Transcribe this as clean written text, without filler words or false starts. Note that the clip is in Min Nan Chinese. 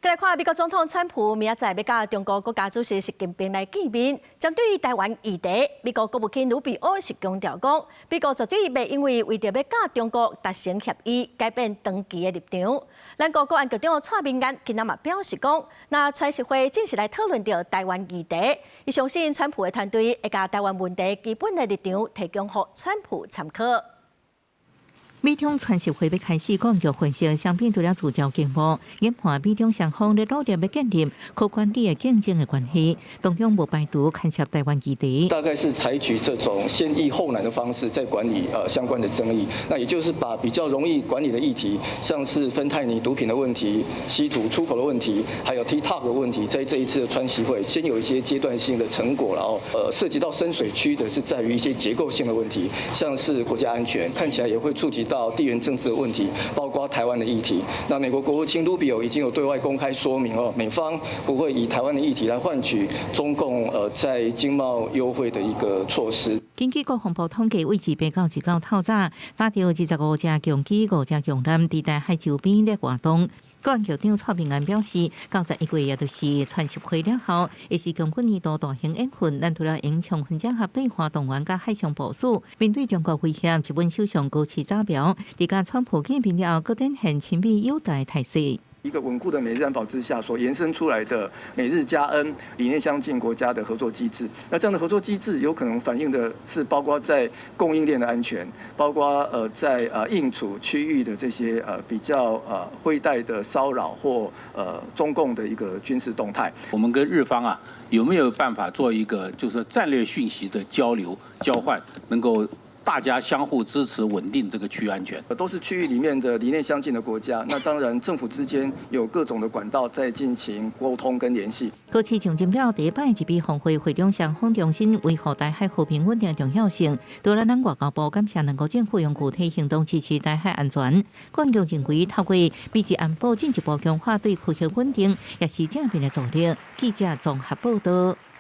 來看美國總統川普明仔載欲佮中國國家主席習近平來見面，針對台灣議題，美國國務卿魯比歐是強調講，美國絕對袂因為為著欲佮中國達成協議，改變長期的立場。咱國國安局長蔡明彥今仔嘛表示講，若川習會正式來討論著台灣議題，伊相信川普的團隊會共台灣問題基本的立場提供予川普參考。美中川習會欲開始，國安局分析，雙邊除了聚焦經貿，研判美中雙方咧努力欲建立可管理的競爭的關係，當中無排除牽涉台灣議題。大概是採取這種先易後難的方式，在管理相關的爭議。那也就是把比較容易管理的議題，像是芬太尼毒品的問題、稀土出口的問題，還有 TikTok 的問題，在這一次的川習會先有一些階段性的成果，然後涉及到深水區的是在於一些結構性的問題，像是國家安全，看起來也會觸及到地緣政治的問題，包括台灣的議題。那美國國務卿盧比歐已經有對外公開說明哦，美方不會以台灣的議題來換取中共在經貿優惠的一個措施。根據國防部統計，位置8九一九透早，炸著25隻共機、五隻共艦佇台海周邊咧活動。國安局長蔡明彥表示，到11月，也就是川習會了後，會是共軍年度大型演訓，咱除了應充分整合對華動員佮海上部署，面對中國威脅，日本首相高市早苗，佇佮川普見面了後，閣展現親美友台態勢。一個穩固的美日安保之下所延伸出來的美日加 N 理念相近國家的合作機制，那這樣的合作機制有可能反映的是包括在供應鏈的安全，包括在應處區域的這些比較灰帶的騷擾或中共的一個軍事動態。我們跟日方啊有沒有辦法做一個就是戰略訊息的交流交換，能夠大家相互支持，穩定這個區域安全。都是區域裡面的理念相近的國家，那當然政府之間有各種的管道在進行溝通跟聯繫。高市上任了第一擺日美峰會會長雙方重申維護台海和平穩定的重要性。除了咱外交部感謝兩國政府用具體行動支持台海安全。國安局認為透過美日安保進一步強化對區域穩定，也是正面的助力。記者綜合報道。